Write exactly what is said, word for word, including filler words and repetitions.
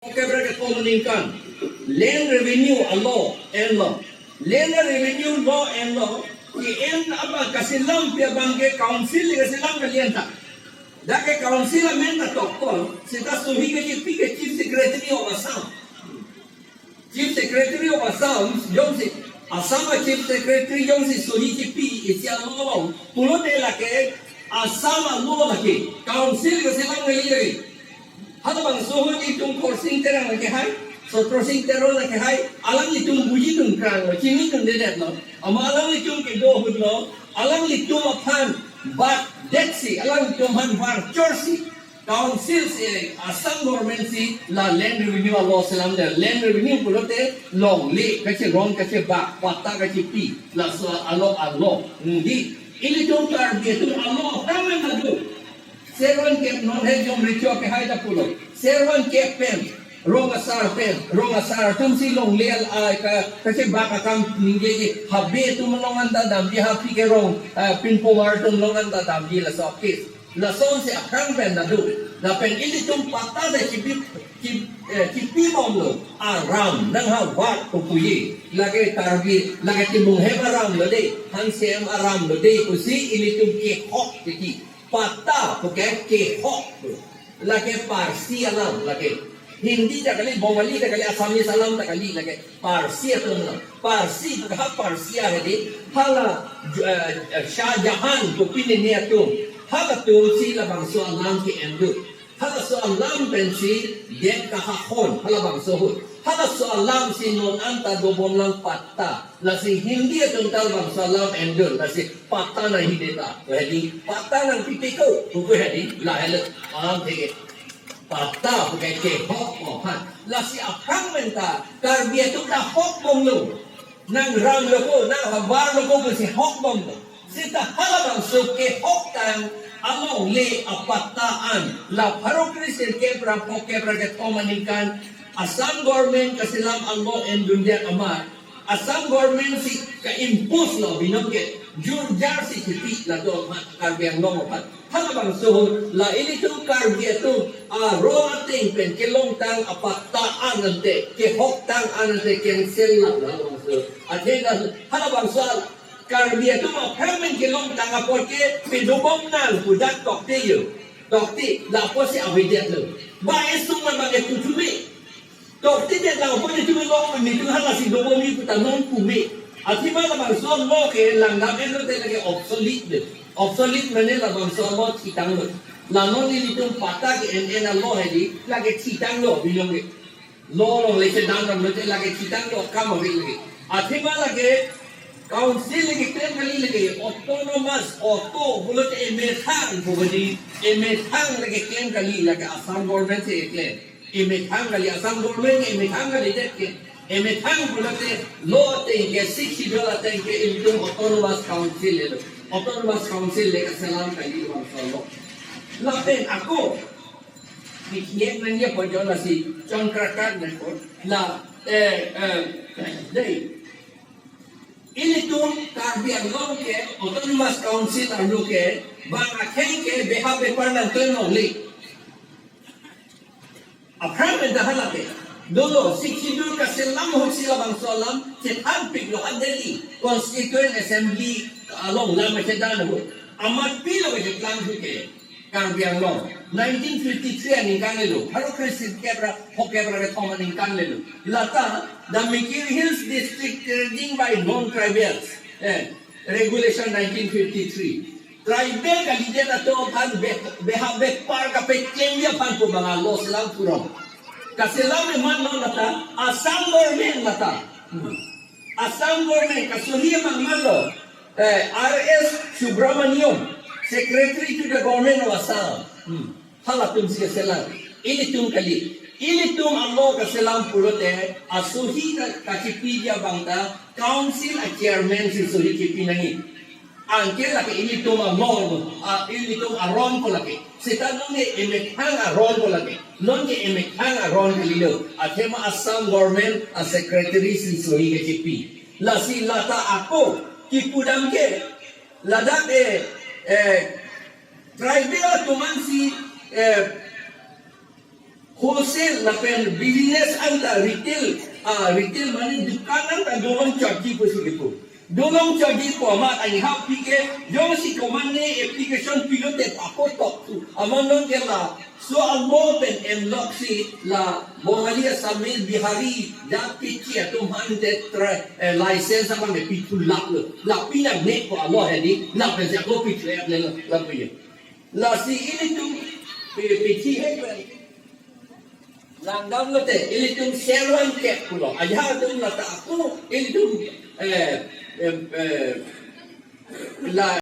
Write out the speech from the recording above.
Kebra kethom aningkan, land revenue a-law enlo. Land revenue law enlo. Ke-en abang, kaselam pi abang ke council le kaselam kali anta. Dak ke council amen ta tokpon, seta sohi kachipi ke Chief Secretary of Assam. Chief Secretary of Assam jongsi, Assam a-Chief Secretary jongsi sohi chipi isi a-law along, pulote lake Assam a-law lake, council kaselam kali lake. Halabangso ahut itum Khorsing Terang lake hai, Chotrasing Teron lake hai, alanglitum bujidun kranglo, chinidundedetlo. Amat alanglitum kedo ahutlo, alanglitum aphan batdetsi, alanglitum aphan varchorsi, council si, Assam government si la land revenue a-law selamdet. Land revenue pulote longle kacheron kachebak, patta kachepi, laso a-law a-law. Nangdi, ilitum Karbi atum a-law aphan nangdo. Servan kep non he jom recho ke hai ta pulo. Servan kep pen, rong asar pen, rong asar atum si longle al ai ka, kachebak akam ningjeje, habe atum along anta damji, ha phi ke rong, ah, pinpomar atum along anta damji, laso case. Lasonsi aphrang pen nangdo. Lapen ilitum patta ta chipi, chip-, eh, chipibomlo. Aram nanghavar pu puji. Lake Karbi, lake Timung hem aram lo de, Hanse hem aram lo de pusi ilitum kehok titi. Patta pu ke kehok pu. Lake Parsi alam lake. Hindi ta kali, Bongali ta kali, Assamese alam ta kali lake. Parsi atum alam. Parsi pu ke ha Persia hedi. Hala, eh, eh, Shah Jahan pu pinene atum. Halatum si labangso alam ke-endun. Halaso alam pensi det kahahon, halabangso ahut. Halaso alam si non anta dobomlang patta. Lasi Hindi atum ta labangso alam endun, lasi patta nangpide ta. Ko hedi, patta nangpipe ko, ko hedi, lahelo. Alam theke. Patta pu ke kehok ko aphan. Lasi aphrang pen ta, Karbi atum ta hokbomlo. Nang ram lo ko, nanghavar lo ko, pusi hokbomlo. Seta halabangso kehoktang alongle apatta an, la pharo kresirkep ra phongokep ra kethom aningkan Assam government kaselam a-law endundet amat, Assam government si ka-impose lo binong ke, jurjar si chipi latum aphan, Karbi Anglong aphan. Halabangso ahut, la ilitum Karbi atum arong ateng pen kelongtang apatta an ante, kehoktang an ante cancel lang halabangso. Athe la halabangso Karbi atum aphrang pen kelongtang apot ke pedobom nang pu dak tokte yo. Tokte, la apotsi avedetlo. Ba esung ma bang etu thume. Toktedet lang apot netum long, netum halasi dobom-i pu ta non pume. Athema labangso a-law ke langdam-enlote lake obsolete de. Obsolete mane labangso a-law thitanglo. La non nelitum patta ke-en-en a-law hedi, lake thitanglo binong ke. Law along le chedam damlote lake thitanglo, kam ave lake. Athema lake council le keklem kali lake, autonomous, auto pulote emethang pu badi, emethang le keklem kali lake Assam government si keklem. Emethang kali, Assam government emethang kalidet ke. Emethang pulote law ateng ke, Sixth Schedule ateng ke ilitum autonomous council lelo. Autonomous council le kaselam kali bangso a-law. Lapen ako, ni kiek nangji apot jo lasi chongkrakak nangkok. La, eh, eh, dei. Ilitum Karbi Anglong ke Autonomous Council arlo ke, bang akhei ke beha bepar nangtoi longle. Aphrang pen ta halake. Dolo, Sixth Schedule kaselam ahut si labangso alam chethanpiklo, ha Delhi Constituent Assembly along lam kedan ahut. Amat pilo kacheplang ahut ke Karbi Anglong. Nineteen fifty-three aningkan lelo. Pharo kresirkep ra phongokep ra kethom aningkan lelo. Lata, the Mikir Hills District trading by non-tribals. Eh, Regulation nineteen fifty-three. Tribal kalidet atum aphan be-, beha bepar kapeklemji aphan pu bang a-law selam purong. Kaselam eman non lata, Assam government lata. Hmm. Assam government kasohi amang manlo. Eh, R S Subramaniam, Secretary to the Government of Assam. Hmm. Halatum si kaselam. Ilitum kali. Ilitum a-law kaselam pulote, asohi ka-, kachipiji abang ta, council a-chairman si sohi chipi nangji. Anke lake ilitum a-law, a, ilitum aron ko lake. Seta non ke emethang aron ko lake. Non ke emethang aron kalilo. Athema Assam government a-secretary si sohi kachipi. Lasi lata ako kipudam ke. Ladak, eh, eh, tribal atum an si, eh, Wholesale lapen business anta retail, ah, retail mane dukan anta dolong charge pusi kipu. Dolong charge pu amat anghap pike, jongsi komatne application pilote pakotok tu. Amat non ke la, so amo pen enlok si la Bongali, Assamese, Bihari, jat kichi atum han tetra, eh, license abang de pithu lak lo. La pinang ne ko amo hedi, lapen si ako pithu ek le lo, la pinang. Lasi ilitum pi-, pithi hek pen. Langdam lote, ilitum serwan kek pulo. Ajahak atum lata aku, ilitum, eh, eh, eh, la